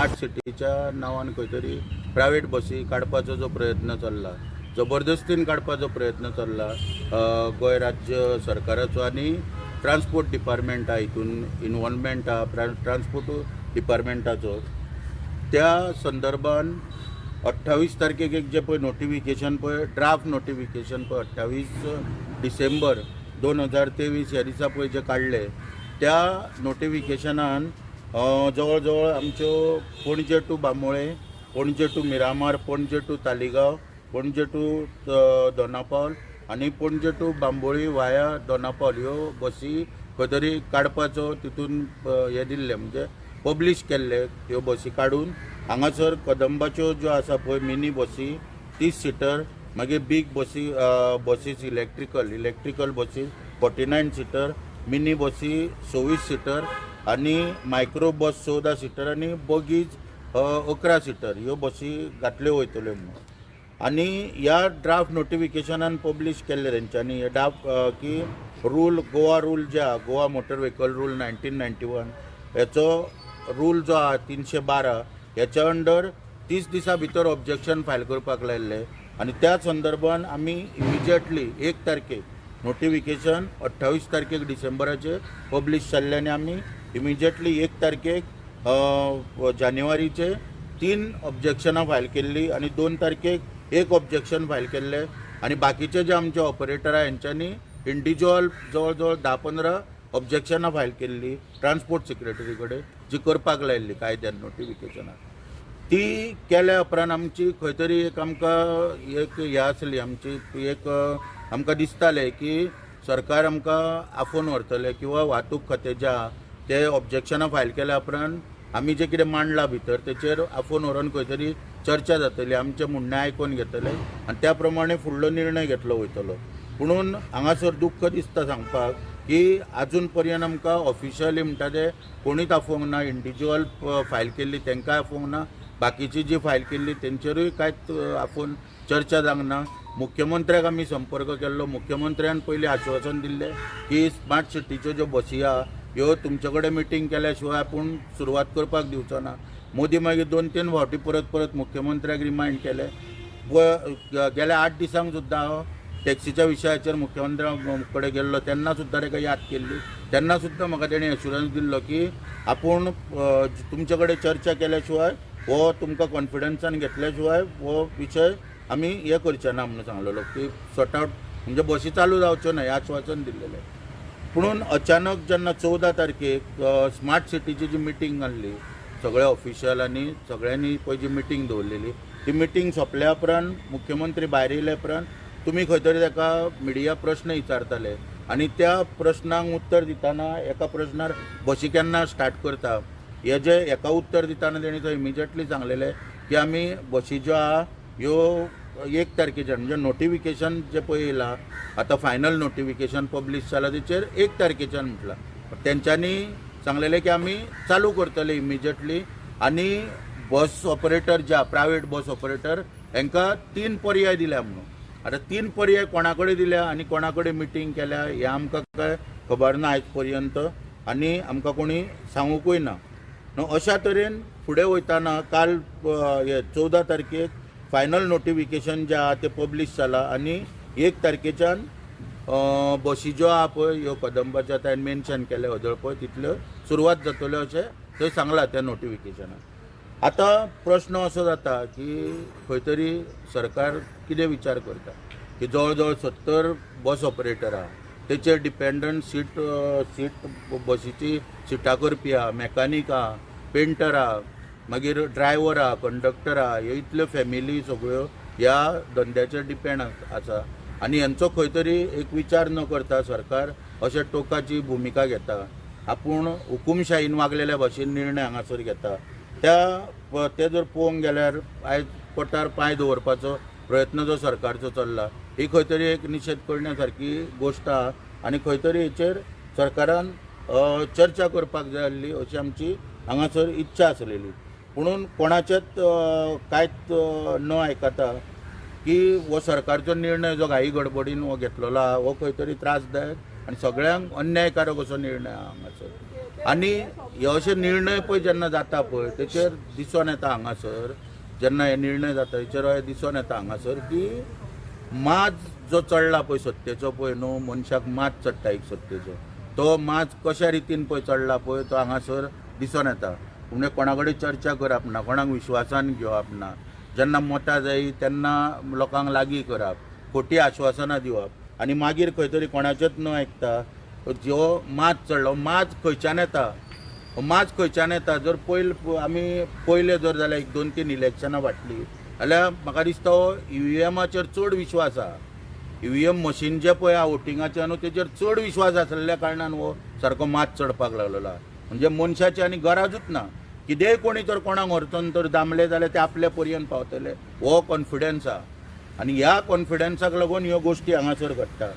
Smart सिटीच्या नांवान खंय तरी प्रायवेट बसी काडपाचो जो प्रयत्न चल्ला, जबरदस्तीन काडपाचो प्रयत्न चल्ला गोंय राज्य सरकाराचो आनी ट्रान्सपोर्ट डिपार्टमेंट हितून इनवॉल्वमेंट आहा ट्रान्सपोर्ट डिपार्टमेंटाचो. त्या संदर्भान 28 तारखेक एक जे पळय नोटिफिकेशन पळय, ड्राफ्ट नोटिफिकेशन पळय 28 डिसेंबर 2023 ह्या दिसा पळय जे काडले, त्या नोटिफिकेशनान जवळ जवळ आमच्यो Panaji to Bambolim, Panaji to Miramar, Panaji to Taleigao, Panaji to Donapaula आनी पणजे टू बांबोळी वाया दोनापावल ह्यो बसी खंय तरी काडपाचो तितून हें दिल्लें, म्हणजे पब्लीश केल्ले. ह्यो बसी काडून हांगासर कदंबाच्यो ज्यो आसा पळय मिनी बसी 30 सिटर, मागीर बीग बसी, बसीस इलेक्ट्रिकल बसीस 49 सिटर, मिनी बसी 26 सिटर आनी मायक्रो बस 14 सिटर आनी बगीज 11 सिटर ह्यो बसी घातल्यो वयतल्यो म्हणून. आनी ह्या ड्राफ्ट नोटिफिकेशनान पब्लीश केल्ले तेंच्यांनी हे ड्राफ्ट की रूल, गोवा रूल जे आहा, गोवा मोटर व्हेकल रूल 1991 हेचो रूल जो आहा 312 हेच्या अंडर 30 दिसां भितर ऑब्जेक्शन फायल करपाक लायल्लें. आनी त्या संदर्भान आमी इमिजिएटली 1 तारखेक नोटिफिकेशन 28 तारखेक डिसेंबराचेर पब्लीश जाल्लें आनी आमी इमिजिएटली 1 तारखेक जानेवारीचे 3 ऑब्जेक्शनां फायल केल्ली आनी 2 तारखेक 1 ऑब्जेक्शन फायल केल्लें. आनी बाकीचे जे आमचे ऑपरेटर आहा हेंच्यांनी इंडिविज्युअल जवळ जवळ 10-15 ऑब्जेक्शनां फायल केल्ली ट्रान्सपोर्ट सेक्रेटरी कडेन, जी करपाक लायल्ली कायद्यान नोटिफिकेशनां. ती केल्या उपरांत आमची खंय तरी एक आमकां एक हें आसली, आमची एक आमकां दिसतालें की सरकार आमकां आफोवन व्हरतलें किंवा वाहतूक खातें जें आहा ते ऑब्जेक्शनां फायल केल्या उपरांत आमी जें कितें मांडलां भितर तेचेर आफोवन व्हरोन खंय तरी चर्चा जातली, आमचें म्हणणें आयकून घेतले आनी त्या प्रमाणे फुडलो निर्णय घेतलो वयतलो. पुणून हांगासर दुख्ख दिसता सांगपाक की आजून पर्यंत आमकां ऑफिशियली म्हणटा ते कोणीच आफोवंक ना. इंडिविज्युअल फायल केल्ली तांकांय आफोवंक ना, बाकीची जी फायल केल्ली तेंचेरूय कांयच आफोवन चर्चा जावंक ना. मुख्यमंत्र्याक आमी संपर्क केल्लो, मुख्यमंत्र्यान पयलीं आश्वासन दिल्लें की स्मार्ट सिटीच्यो ज्यो बसी आहा ह्यो तुमचे कडेन मिटींग केल्या शिवाय आपूण सुरवात करपाक दिवचो ना. मोदी मागीर 2-3 फावटी परत परत मुख्यमंत्र्याक रिमायंड केलें. गेल्या 8 दिसांक सुद्दां हांव टॅक्सीच्या विशयाचेर मुख्यमंत्र्या कडेन गेल्लो तेन्ना सुद्दां ताका याद केल्ली, तेन्ना सुद्दां म्हाका तेणें एश्युरन्स दिल्लो की आपूण तुमचे कडेन चर्चा केल्या शिवाय हो तुमकां कॉन्फिडन्सान घेतल्या शिवाय हो विशय आमी हें करचे ना म्हणून सांगलेलो की सॉर्ट आवट म्हणजे बसी चालू जावच्यो ना हें आश्वासन दिल्लेलें. पुणून अचानक जेन्ना 14 तारखेक स्मार्ट सिटीची जी मिटींग आसली, सगळ्या ऑफिशियलांनी सगळ्यांनी पळय जी मिटींग दवरलेली, ती मिटींग सोंपल्या उपरांत मुख्यमंत्री भायर येयल्या उपरांत तुमी खंय तरी ताका मिडिया प्रश्न विचारताले आनी त्या प्रश्नांक उत्तर दितना एका प्रश्नार बसी केन्ना स्टार्ट करता हे जे एका उत्तर दितना तेणी थंय इमिजिएटली सांगलेलें की आमी बसी ज्यो आहा ह्यो 1 तारखेच्यान म्हणजे नोटिफिकेशन जें पळय येयलां आतां फायनल नोटिफिकेशन पब्लीश जालां तेचेर 1 तारखेच्यान म्हटलां. तेंच्यांनी सांगलेलें की आमी चालू करतले इमिजिएटली. आनी बस ऑपरेटर जे आहा प्रायवेट बस ऑपरेटर हेंकां 3 पर्याय दिल्या म्हणून. आतां 3 पर्याय कोणा कडेन दिल्या आनी कोणा कडेन मिटींग केल्या हें आमकां काय खबर ना आयज पर्यंत आनी आमकां कोणी सांगूकूय ना. न्हू अशा तरेन फुडें वयतना काल 14 तारखेक फायनल नोटिफिकेशन जें आहा तें पब्लीश जालां आनी 1 तारखेच्यान बसी ज्यो आहा पळय ह्यो कदंबाच्या ताणें मेन्शन केले हदळ पळय तितल्यो सुरवात जातल्यो अशें थंय सांगलां त्या नोटिफिकेशनान. आतां प्रश्न असो जाता की खंय तरी सरकार कितें विचार करता की जवळ जवळ 70 बस ऑपरेटर आहा तेचेर डिपेंडंट सीट सीट बसीची सिटां करपी आहा, मॅकानीक आहा, पेंटर आहा, मागीर ड्रायवर आहा, कंडक्टर आहा, ह्यो इतल्यो फॅमिली सगळ्यो ह्या धंद्याचेर डिपेंड आसा आनी हेंचो खंय तरी एक विचार न करता सरकार अशे टोकाची भुमिका घेता, आपूण हुकुमशाहीन वागलेल्या भाशेन निर्णय हांगासर घेता. त्या ते जर पळोवंक गेल्यार आयज पोटार पांय दवरपाचो प्रयत्न जो सरकारचो चल्ला ही खंय तरी एक निशेध करण्या सारकी गोश्ट आहा आनी खंय तरी हेचेर सरकारान चर्चा करपाक जाय आसली अशी आमची हांगासर इच्छा आसलेली. पुणून कोणाचेच कांयच न आयकता की हो सरकारचो निर्णय जो घाई गडबडीन हो घेतलेलो आहा हो खंय तरी त्रासदायक आनी सगळ्यांक अन्यायकारक असो निर्णय आहा हांगासर. आनी हे अशे निर्णय पळय जेन्ना जाता पळय तेचेर दिसोन येता हांगासर, जेन्ना हे निर्णय जाता तेचेर हें दिसोन येता हांगासर की माज जो चडला पळय सत्तेचो पळय न्हू, मनशाक माज चडटा एक सत्तेचो, तो माज कशा रितीन पळय चडला पळय तो हांगासर दिसोन येता. म्हणजे कोणा कडेन चर्चा करप ना, कोणाक विश्वासान घेवप ना, जेन्ना मतां जाय तेन्ना लोकांक लागीं करप, खोटी आश्वासनां दिवप आनी मागीर खंय तरी कोणाचेच न आयकता जो माज चडलो, माज खंयच्यान येता, माज खंयच्यान येता जर पयल आमी पयले जर जाल्यार एक 2-3 इलेक्शनां फाटलीं जाल्यार म्हाका दिसता हो ईव्हीएमाचेर चड विश्वास आहा. ईव्हीएम मशीन जें पळय आहा वोटिंगाचें न्हू तेजेर चड विश्वास आसलेल्या कारणान हो सारको माज चडपाक लागलेलो आहा. म्हणजे मनशाची आनी गरजूच ना, कितेंय कोणी तर कोणाक व्हरतन तर दामले जाल्यार ते आपल्या पर्यंत पावतले हो कॉन्फिडन्स आहा आनी ह्या कॉन्फिडन्साक लागून ह्यो गोश्टी हांगासर घडटा.